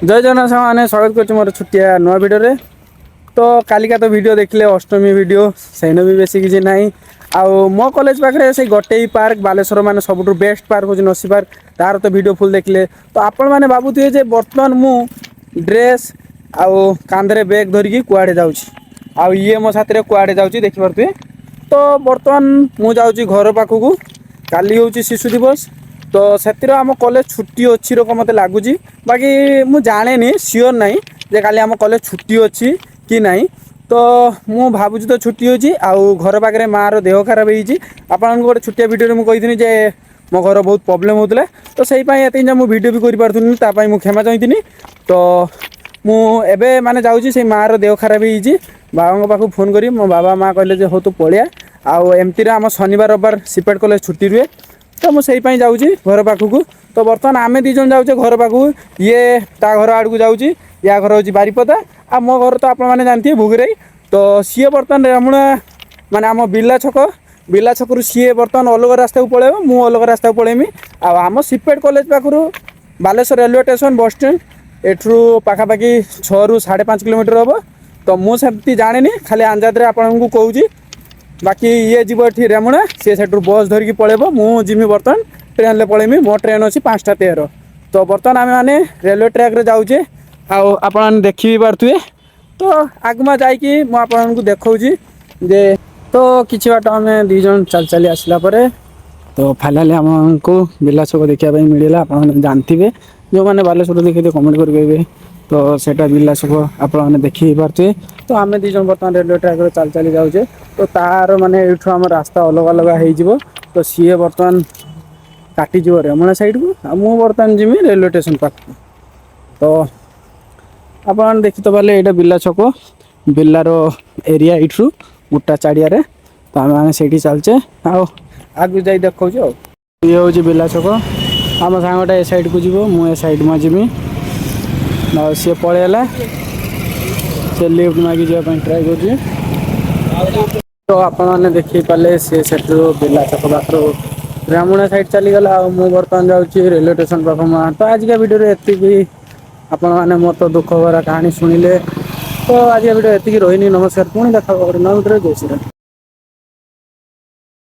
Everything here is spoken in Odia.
ଜୟ ଜଗନ୍ନାଥ ସାଙ୍ଗମାନେ, ସ୍ୱାଗତ କରୁଛି ମୋର ଛୋଟିଆ ନୂଆ ଭିଡ଼ିଓରେ। ତ କାଲିକା ତ ଭିଡ଼ିଓ ଦେଖିଲେ, ଅଷ୍ଟମୀ ଭିଡ଼ିଓ, ସେଇନ ବି ବେଶୀ କିଛି ନାହିଁ। ଆଉ ମୋ କଲେଜ ପାଖରେ ସେଇ ଗୋଟେ ହିଁ ପାର୍କ, ବାଲେଶ୍ୱର ମାନେ ସବୁଠୁ ବେଷ୍ଟ ପାର୍କ ହେଉଛି ନସି ପାର୍କ। ତାର ତ ଭିଡ଼ିଓ ଫୁଲ୍ ଦେଖିଲେ। ତ ଆପଣମାନେ ଭାବୁଥିବେ ଯେ ବର୍ତ୍ତମାନ ମୁଁ ଡ୍ରେସ୍ ଆଉ କାନ୍ଧରେ ବ୍ୟାଗ୍ ଧରିକି କୁଆଡ଼େ ଯାଉଛି ଆଉ ଇଏ ମୋ ସାଥିରେ କୁଆଡ଼େ ଯାଉଛି, ଦେଖିପାରୁଥିବେ। ତ ବର୍ତ୍ତମାନ ମୁଁ ଯାଉଛି ଘର ପାଖକୁ। କାଲି ହେଉଛି ଶିଶୁ ଦିବସ, ତ ସେଥିରେ ଆମ କଲେଜ ଛୁଟି ଅଛି ରକମ ମୋତେ ଲାଗୁଛି। ବାକି ମୁଁ ଜାଣେନି, ସିଓର ନାହିଁ ଯେ କାଲି ଆମ କଲେଜ ଛୁଟି ଅଛି କି ନାହିଁ। ତ ମୁଁ ଭାବୁଛି ତ ଛୁଟି ଅଛି। ଆଉ ଘର ପାଖରେ ମାଆର ଦେହ ଖରାପ ହେଇଛି। ଆପଣଙ୍କୁ ଗୋଟେ ଛୋଟିଆ ଭିଡ଼ିଓରେ ମୁଁ କହିଥିଲି ଯେ ମୋ ଘର ବହୁତ ପ୍ରୋବ୍ଲେମ୍ ହେଉଥିଲା, ତ ସେଇ ପାଇଁ ଏତିକି ଯେ ମୁଁ ଭିଡ଼ିଓ ବି କରିପାରୁଥିଲି, ତା ପାଇଁ ମୁଁ କ୍ଷମା ଚାହିଁଥିଲି। ତ ମୁଁ ଏବେ ମାନେ ଯାଉଛି, ସେଇ ମାଆର ଦେହ ଖରାପ ହେଇଛି। ବାବାଙ୍କ ପାଖକୁ ଫୋନ୍ କରି ମୋ ବାବା ମା କହିଲେ ଯେ ହଉ ତୁ ପଳେଇଆ। ଆଉ ଏମିତିରେ ଆମ ଶନିବାର ରବିବାର ସିପେଟ୍ କଲେଜ ଛୁଟି ରୁହେ, ତ ମୁଁ ସେଇ ପାଇଁ ଯାଉଛି ଘର ପାଖକୁ। ତ ବର୍ତ୍ତମାନ ଆମେ ଦୁଇ ଜଣ ଯାଉଛେ ଘର ପାଖକୁ। ଇଏ ତା ଘର ଆଡ଼କୁ ଯାଉଛି। ୟା ଘର ହେଉଛି ବାରିପଦା ଆଉ ମୋ ଘର ତ ଆପଣମାନେ ଜାଣିଥିବେ ଭୁଗୁରାଇ। ତ ସିଏ ବର୍ତ୍ତମାନ ରେମୁଣା, ମାନେ ଆମ ବିର୍ଲା ଛକ, ବିର୍ଲା ଛକରୁ ସିଏ ବର୍ତ୍ତମାନ ଅଲଗା ରାସ୍ତାକୁ ପଳେଇବ, ମୁଁ ଅଲଗା ରାସ୍ତାକୁ ପଳେଇମି। ଆଉ ଆମ ସିପେଟ୍ କଲେଜ ପାଖରୁ Baleshwar railway station, bus stand ଏଠୁ ପାଖାପାଖି 6ରୁ 5.5 କିଲୋମିଟର ହେବ। ତ ମୁଁ ସେମିତି ଜାଣିନି, ଖାଲି ଆନ୍ଦାଜରେ ଆପଣଙ୍କୁ କହୁଛି। ବାକି ଇଏ ଯିବ ଏଠି ରେମୁଣା, ସିଏ ସେଠୁ ବସ୍ ଧରିକି ପଳେଇବ। ମୁଁ ଯିମି ବର୍ତ୍ତମାନ ଟ୍ରେନ୍ରେ ପଳେଇମି, ମୋ ଟ୍ରେନ୍ ଅଛି 5ଟା 13। ତ ବର୍ତ୍ତମାନ ଆମେମାନେ ରେଲୱେ ଟ୍ରାକ୍ରେ ଯାଉଛେ ଆଉ ଆପଣମାନେ ଦେଖି ବି ପାରୁଥିବେ। ତ ଆଗୁମା ଯାଇକି ମୁଁ ଆପଣଙ୍କୁ ଦେଖାଉଛି ଯେ ତ କିଛି ବାଟ ଆମେ ଦୁଇ ଜଣ ଚାଲି ଚାଲି ଆସିଲା ପରେ ତ ଫାଇନାଲି ଆମକୁ ବିର୍ଲା ଛକ ଦେଖିବା ପାଇଁ ମିଳିଲା। ଆପଣମାନେ ଜାଣିଥିବେ, ଯେଉଁମାନେ ବାଲେଶ୍ୱର ଦେଖିଥିବେ କମେଣ୍ଟ କରି କହିବେ। ତ ସେଇଟା ବିର୍ଲା ଛକ, ଆପଣମାନେ ଦେଖି ପାରୁଥିବେ। ତ ଆମେ ଦୁଇ ଜଣ ବର୍ତ୍ତମାନ ରେଲୱେ ଟ୍ରାକ୍ରେ ଚାଲି ଚାଲି ଯାଉଛେ। ତ ତାର ମାନେ ଏଇଠୁ ଆମ ରାସ୍ତା ଅଲଗା ଅଲଗା ହେଇଯିବ। ତ ସିଏ ବର୍ତ୍ତମାନ କାଟିଯିବ ରେମଣା ସାଇଡ଼କୁ ଆଉ ମୁଁ ବର୍ତ୍ତମାନ ଯିମି ରେଲୱେ ଷ୍ଟେସନ ପାଖକୁ। ତ ଆପଣମାନେ ଦେଖି ତ ପାରିଲେ, ଏଇଟା ବିର୍ଲା ଛକ, ବିର୍ଲାର ଏରିଆ ଏଇଠୁ ଗୋଟା ଚାଡ଼ିଆରେ। ତ ଆମେମାନେ ସେଇଠି ଚାଲିଛେ ଆଉ ଆଗକୁ ଯାଇ ଦେଖାଉଛୁ। ଆଉ ଇଏ ହେଉଛି ବିର୍ଲା ଛକ। ଆମ ସାଙ୍ଗଟା ଏ ସାଇଡ଼କୁ ଯିବ, ମୁଁ ଏ ସାଇଡ଼୍ ମୁଁ ଯିମି। ଆଉ ସିଏ ପଳେଇଲା, ସେ ଲିଫ୍ଟ ମାଗି ଯିବା ପାଇଁ ଟ୍ରାଏ କରୁଛି। ତ ଆପଣମାନେ ଦେଖି ପାରିଲେ, ସିଏ ସେଠୁ ବିର୍ଲା ଛକ ପାଖରୁ ରେମୁଣା ସାଇଡ଼୍ ଚାଲିଗଲା ଆଉ ମୁଁ ବର୍ତ୍ତମାନ ଯାଉଛି ରେଲୱେ ଷ୍ଟେସନ ପାଖକୁ। ତ ଆଜିକା ଭିଡ଼ିଓରେ ଏତିକି। ଆପଣମାନେ ମୋର ତ ଦୁଃଖ ଭରା କାହାଣୀ ଶୁଣିଲେ। ତ ଆଜିକା ଭିଡ଼ିଓ ଏତିକି ରହିନି। ନମସ୍କାର, ପୁଣି ଦେଖା ହବ ଗୋଟେ ନୂଆ ଭିଡ଼ିଓରେ। ଜୟ ଶ୍ରୀରାମ।